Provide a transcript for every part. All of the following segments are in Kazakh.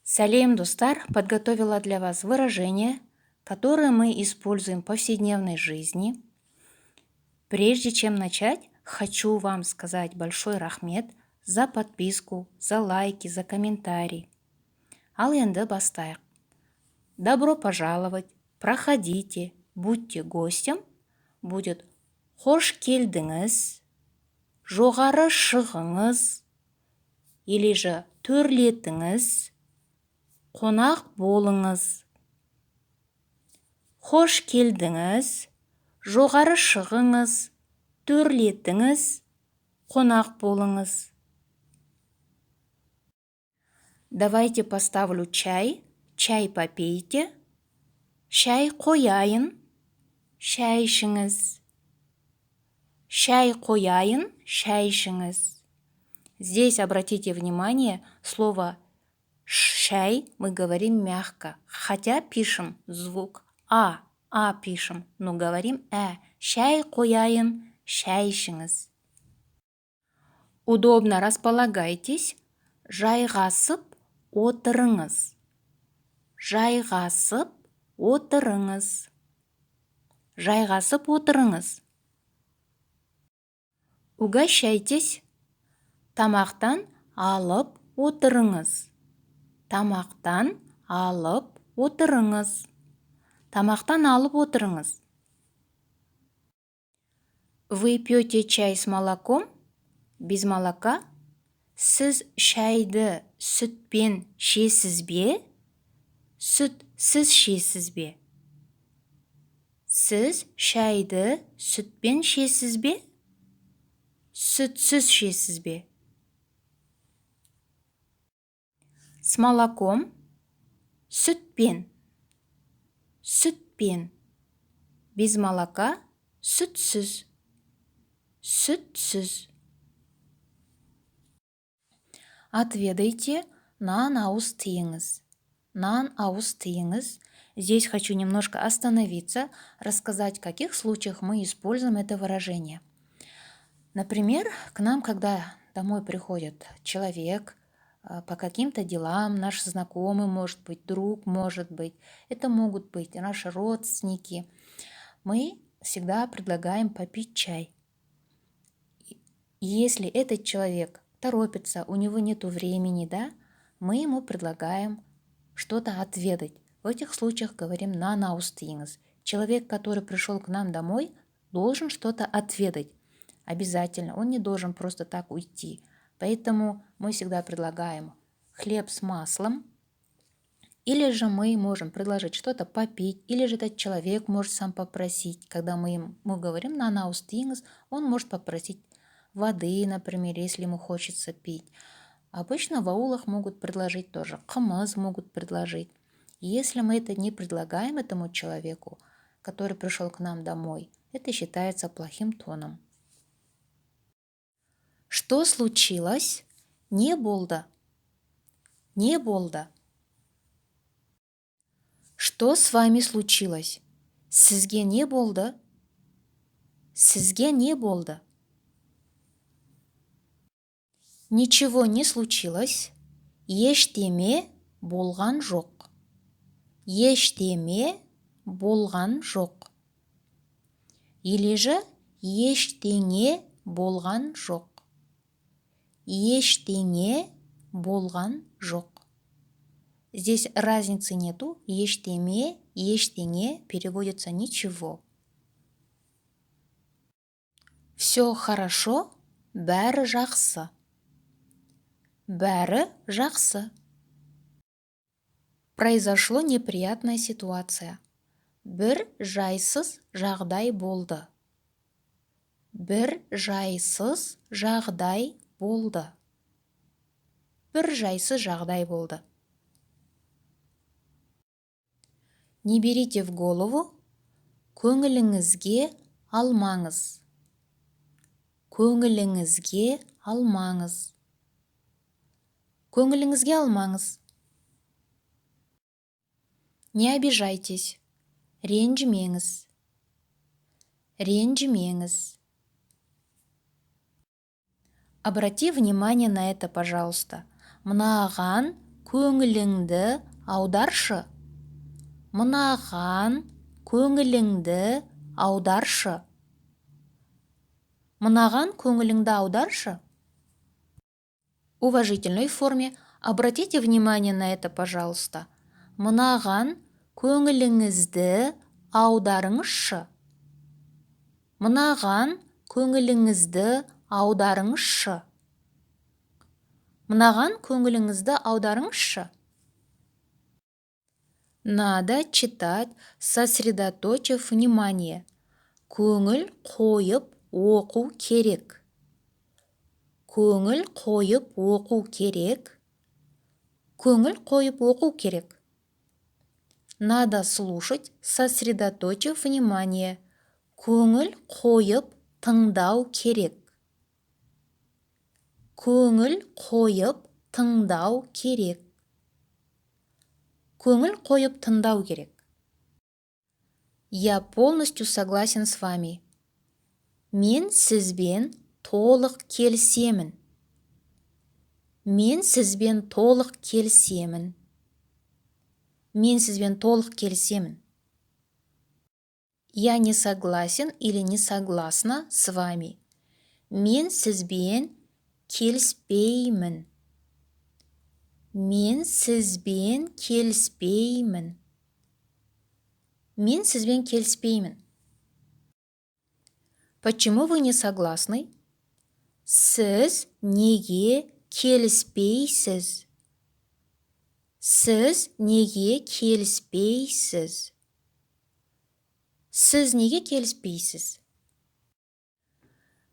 Сәлем, достар! Подготовила для вас выражение, которое мы используем в повседневной жизни. Прежде чем начать, хочу вам сказать большой рахмет за подписку, за лайки, за комментарии. Ал енді бастайық. Добро пожаловать, проходите, будьте гостем будет қош келдіңіз, жоғары шығыңыз или же төрлетіңіз, қонақ болыңыз. Қош келдіңіз, жоғары шығыңыз, төрлетіңіз, қонақ болыңыз. Давайте поставлю чай, чай попейте. Шай қояйын, шай ішіңіз. Шай қояйын, шай ішіңіз. Здесь обратите внимание, слово «шай» мы говорим мягко, хотя пишем звук «а», «а» пишем, но говорим «ә». Шай қояйын, шай ішіңіз. Удобно располагайтесь, жайғасып отырыңыз. Жайғасып отырыңыз. Жайғасып отырыңыз. Угощайтесь. Тамақтан алып отырыңыз. Тамақтан алып отырыңыз. Тамақтан алып отырыңыз. Вы пьете чай с молоком? Без молока? Сіз шайды сүтпен ішесіз бе? Сүтсіз ішесіз бе? Сіз шайды сүтпен ішесіз бе? Сүтсіз ішесіз бе? С молоком, сүтпен, сүтпен. Без молока, сүтсіз, сүтсіз. Отведайте, нан ауыз тиіңіз. Нан ауыз тиіңіз. Здесь хочу немножко остановиться, рассказать, в каких случаях мы используем это выражение. Например, к нам, когда домой приходит человек по каким-то делам, наш знакомый, может быть, друг, может быть, это могут быть наши родственники, мы всегда предлагаем попить чай. И если этот человек торопится, у него нету времени, да, мы ему предлагаем что-то отведать. В этих случаях говорим «нан ауыз тиіңіз». Человек, который пришел к нам домой, должен что-то отведать. Обязательно. Он не должен просто так уйти. Поэтому мы всегда предлагаем хлеб с маслом, или же мы можем предложить что-то попить, или же этот человек может сам попросить. Когда мы говорим «нан ауыз тиіңіз», он может попросить воды, например, если ему хочется пить. Обычно в аулах могут предложить тоже, қымыз могут предложить. Если мы это не предлагаем этому человеку, который пришел к нам домой, это считается плохим тоном. Что случилось? Не болды. Не болды. Что с вами случилось? Сізге не болды? Сізге не болды? Ничего не случилось. Ештеме болған жоқ. Ештеме болған жоқ. Или же ештеңе болған жоқ. Ештеңе болған жоқ. Здесь разницы нету. Ештеме, ештеңе переводится ничего. Все хорошо, бәрі жақсы. Бәрі жақсы. Произошло неприятная ситуация. Бір жайсыз жағдай болды. Бір жайсыз жағдай болды. Бір жайсыз жағдай болды. Не берите в голову. Көңіліңізге алмаңыз. Көңіліңізге алмаңыз. Көңіліңізге алмаңыз. Не обижайтесь. Ренжімеңіз. Ренжімеңіз. Обрати внимание на это, пожалуйста. Мынаған Көңіліңді аударшы. Мынаған көңіліңді аударшы. Мынаған көңіліңді аударшы. Уважительной форме обратите внимание на это, пожалуйста. Мынаған көңіліңізді аударыңызшы. Мынаған көңіліңізді аударыңызшы. Мынаған көңіліңізді аударыңызшы. Надо читать, сосредоточив внимание. Көңіл қойып оқу керек. Көңіл қойып оқу керек. Көңіл қойып оқу керек. Надо слушать, сосредоточив внимание. Көңіл қойып тыңдау керек. Көңіл қойып тыңдау керек. Көңіл қойып тыңдау керек. Я полностью согласен с вами. Мен сізбен толық келісемін. Мен сізбен толық келісемін. Мен сізбен толық келісемін. Я не согласен или не согласна с вами. Мен сізбен келіспеймін. Мен сізбен келіспеймін. Мен сізбен келіспеймін. Почему вы не согласны? Сіз неге келіспейсіз? Сіз неге келіспейсіз? Сіз неге келіспейсіз?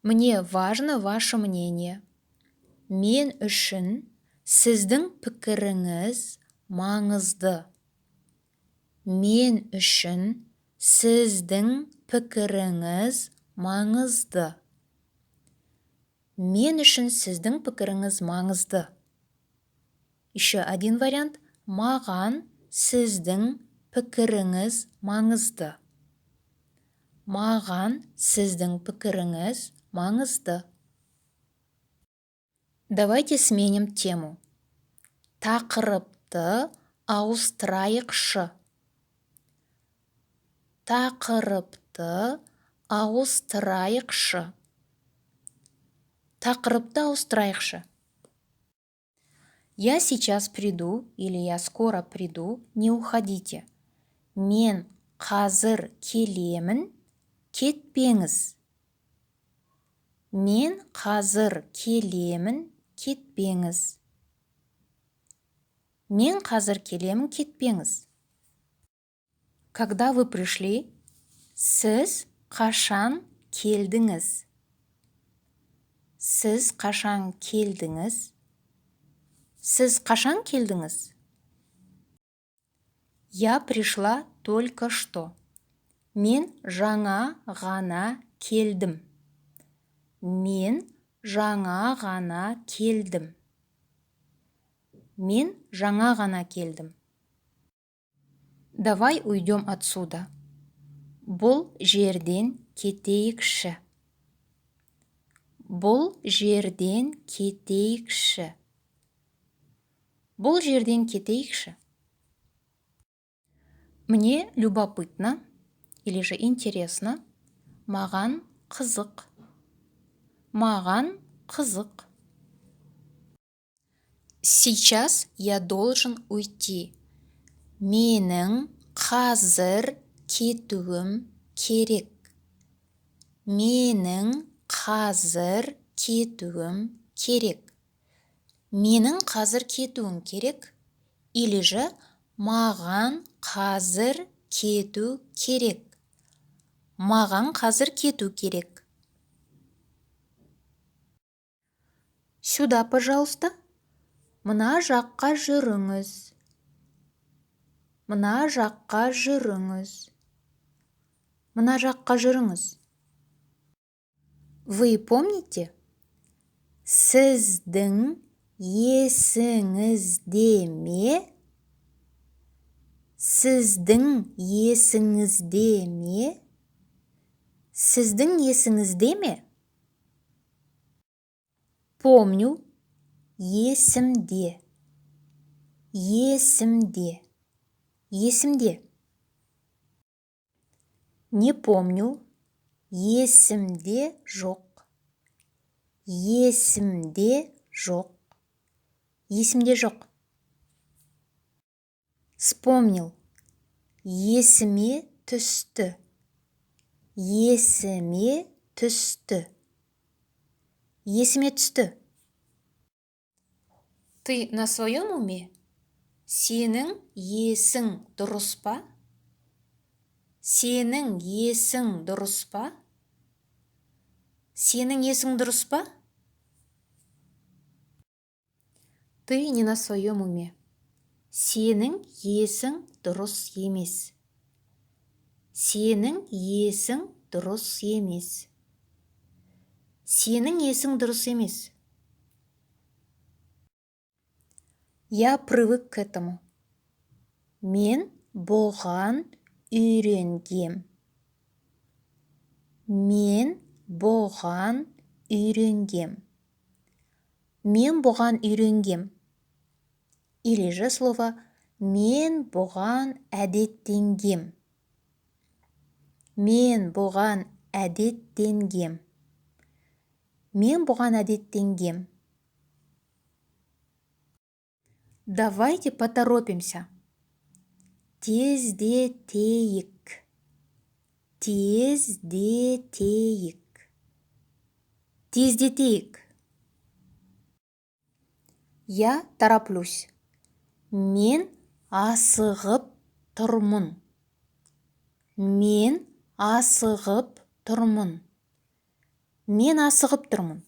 Мне важно ваше мнение. Мен үшін сіздің пікіріңіз маңызды. Мен үшін сіздің пікіріңіз маңызды. Мен үшін сіздің пікіріңіз маңызды. Еще один вариант: маған сіздің пікіріңіз маңызды. Маған сіздің пікіріңіз маңызды. Давайте сменим тему. Тақырыпты ауыстырайықшы. Тақырыпты ауыстырайықшы. Тақырыпты ауыстырайықшы. Я сейчас приду или я скоро приду, не уходите. Мен қазір келемін, кетпеңіз. Мен қазір келемін, кетпеңіз. Мен қазір келемін, кетпеңіз. Когда вы пришли? Сіз қашан келдіңіз? Сіз қашан келдіңіз? Сіз қашан келдіңіз? Я пришла только что. Мен жаңа ғана келдім. Мен жаңа ғана келдім. Мен жаңа ғана келдім. Давай уйдем отсюда. Бұл жерден кетейікші. Бұл жерден кетейікші. Бұл жерден кетейікші. Мне любопытно или же интересно. Маған қызық. Маған қызық. Сейчас я должен уйти. Менің қазір кетуім керек. Менің қазір кетуім керек. Менің қазір кетуім керек или же маған қазір кету керек. Маған қазір кету керек. Сюда, пожалуйста. Мына жаққа жүріңіз. Мына жаққа жүріңіз. Мына жаққа жүріңіз. Вы помните? Сіздің есіңізде ме? Сіздің есіңізде ме? Сіздің есіңізде ме? Помню. Есімде. Есімде. Есімде. Не помню. Есімде жоқ. Есімде жоқ. Есімде жоқ. Вспомнил. Есіме түсті. Есіме түсті. Есіме түсті. Ты на своем уме? Сенің есің дұрыс па? Сенің есің дұрыс па? Сенің есің дұрыс па? Ты не на своем уме. Сенің есің дұрыс емес. Сенің есің дұрыс емес. Сенің есің дұрыс емес. Я привык к этому. Мен бұған үйренгем. Мен бұған үйренгем. Мен бұған үйренгем. Или же слово мен бұған әдеттенгем. Мен бұған әдеттенгем. Мен бұған әдеттенгем. Давайте поторопимся. Тездетейік. Тездетейік. Тездетейік. Я тороплюсь. Мен асығып тұрмын. Мен асығып тұрмын. Мен асығып тұрмын.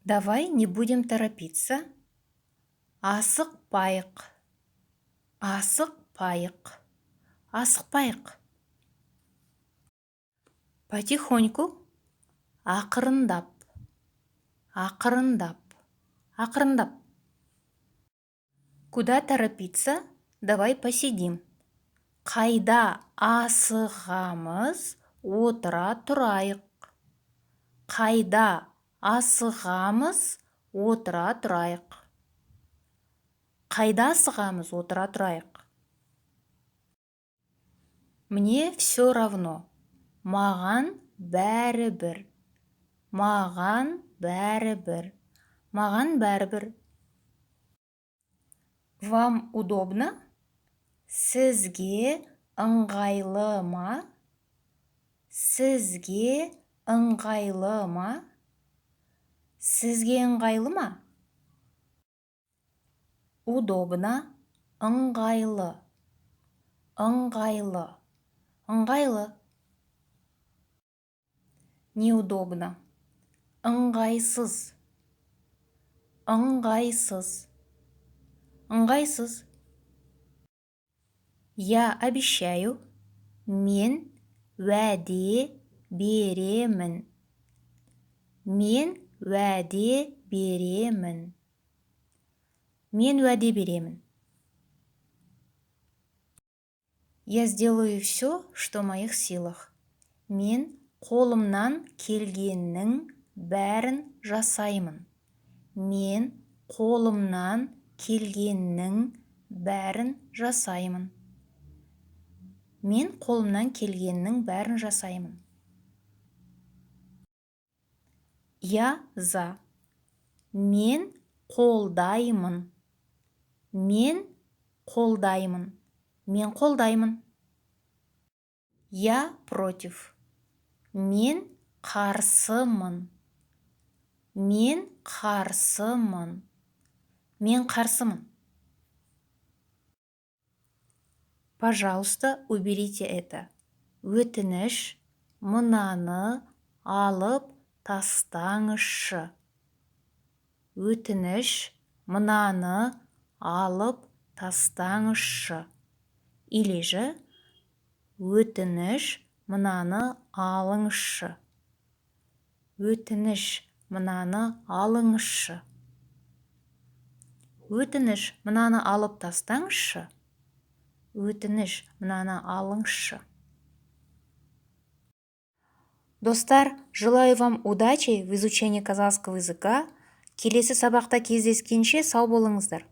Давай не будем торопиться. Асықпайық. Асықпайық. Асықпайық. Потихоньку. Ақырындап. Ақырындап. Ақырындап. Куда торопиться? Давай посидим. Қайда асығамыз? Отыра тұрайық. Қайда асығамыз? Отыра тұрайық. Қайда асығамыз? Отыра тұрайық. Мне все равно. Маған бәрібір. Маған бәрібір. Маған бәрібір. Вам удобно? Сізге ыңғайлы ма? Сізге ыңғайлы ма? Сізге ыңғайлы ма? Удобно, ыңғайлы. Ыңғайлы. Ыңғайлы. Неудобно. Ыңғайсыз. Ыңғайсыз. Ыңғайсыз. Я обещаю. Мен уәде беремін. Мен уәде беремін. Мен уәде беремін. Я сделаю все, что в моих силах. Мен қолымнан келгеннің бәрін жасаймын. Мен қолымнан келгеннің бәрін жасаймын. Мен қолымнан келгеннің бәрін жасаймын. Я за. Мен қолдаймын. Мен қолдаймын. Мен қолдаймын. Я против. Мен қарсымын. Мен қарсымын. Мен қарсымын. Пожалуйста, уберите это. Өтініш, мынаны алып тастаңызшы. Өтініш, мынаны алып тастаңызшы. Или же өтініш, мынаны алыңызшы. Өтініш, мынаны алыңызшы. Өтініш, мынаны алып тастаңызшы. Өтініш, мынаны алыңызшы. Достар, желаю вам удачи в изучении казахского языка. Келесі сабақта кездескенше сау болыңыздар!